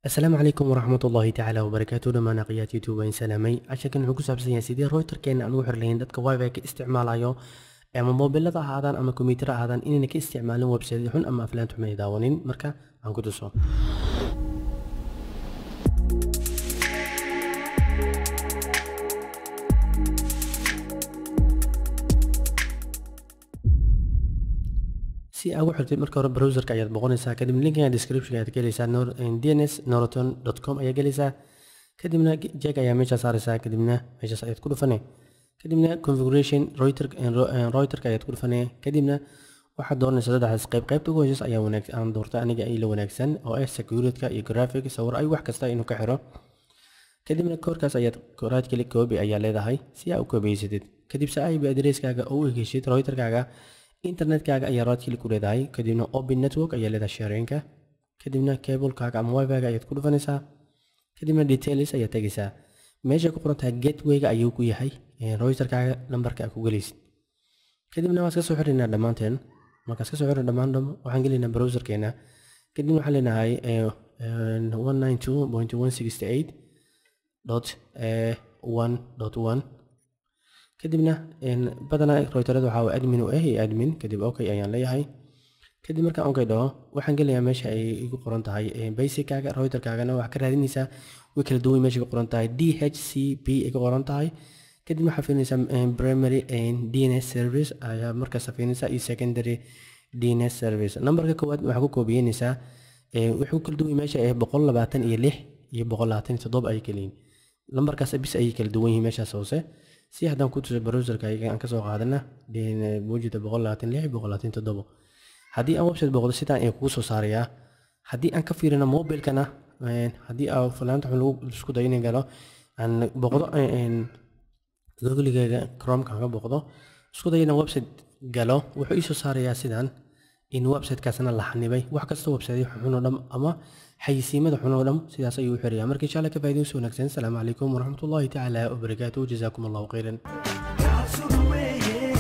Asalaamu calaykum waraxmatullaahi tacaala wabarakaatu. Dhammaan aqyaat YouTube waan salaamay. Casharkan wuxuu ku saabsan yahay sidee routerkeena aan ugu xiri lahayn dadka wifi ka isticmaalayo ama mobilada ahaadaan ama kombiyuutar ahaadaan inayna ka isticmaalin website xun ama aflaanta xun ay daawanin. Marka aan ku tuso si aad ugu xirtid, marka hore browserka ayaad boqonaysaa, kadib linkiga description ayaad ka helaysaa, dnsnorton.com ayaa gelaysaa, kadibna check ayaa meesha saaraysaa, kadibna meeshaas ayaad ku dhufanay, kadibna configuration routerka ayaad ku dhufanay, kadibna waxaad dooranaysaa saddexdaas qayb. Qaybta ugu hooseysa ayaa wanaag aan doorta aniga ila wanaagsan oo ah security-ka iyo graphic sawir ay wax kasta inuu ka xiro. Kadibna koorkaas ayaad right click copy ayaa leedahay si aad u koobiyeysadid. Kadib si IP addresskaaga u heshid routerkaaga, internetkaaga ayaa right click ku leedahay, kadibna open network ayaa leedahay sharingka, kadibna cablekaaga ama wifi-ga ayaad ku dhufanaysaa, kadibna details ayaad tegaysaa. Meesha ku qoran tahay gateway-ga ayuu ku yahay routerkaaga nambarka aad ku gelaysid. Kadibna waan iska soo xiraynaa dhammaanteen. Markaan iska soo xirno dhammaan dhamo, waxaan gelaynaa browserkeena, kadibna waxaan leenahay 192.168.1.1. Kadibna badanaa routerada waxaa admin u ah iyo admin, kadib okay ayaan leeyahay. Kadib markaan okay dhaho, waxaan gelayaa meesha ay igu qoran tahay basic-kaaga routerkaagana waxaa ka raadinaysaa way kala duwan meesha ku qoran tahay DHCP ay ku qoran tahay. Kadib waxaa fiirinaysaa primary DNS service ayaa markaas fiirinaysaa iyo secondary DNS service. Nambarka koowaad waxaa ku koobiyeynaysaa, wuxuu kala duwan meesha ee 126 iyo 127 ay kala yihiin, lambarkaas bis ayay kala duwan yihiin meeshaas hoose. Si haddaan ku tuso browserka aan kasoo qaadana mawjida 126, 127, haddii aan website boqdo sidaan ay kugu soo saarayaa. Haddii aan ka fiirino mobilkana, haddii aan falaanta xun lagu isku dayo inay galo, aan boqdo googligayga Chromeka aan ka boqdo, isku dayo inaan website galo, wuxuu ii soo saarayaa sidaan in websitekaasna la xanibay. Wax kasta website xun oo dham ama xayisiimada xun oo dham sidaas ayuu u xirayaa. Marka insha Allah ka faa'iidayso wanaagsan. Asalaamu calaykum waraxmatullaahi tacaala wabarakaatuh. Jazaakum Allahu khayran. Gaal sugan weeye.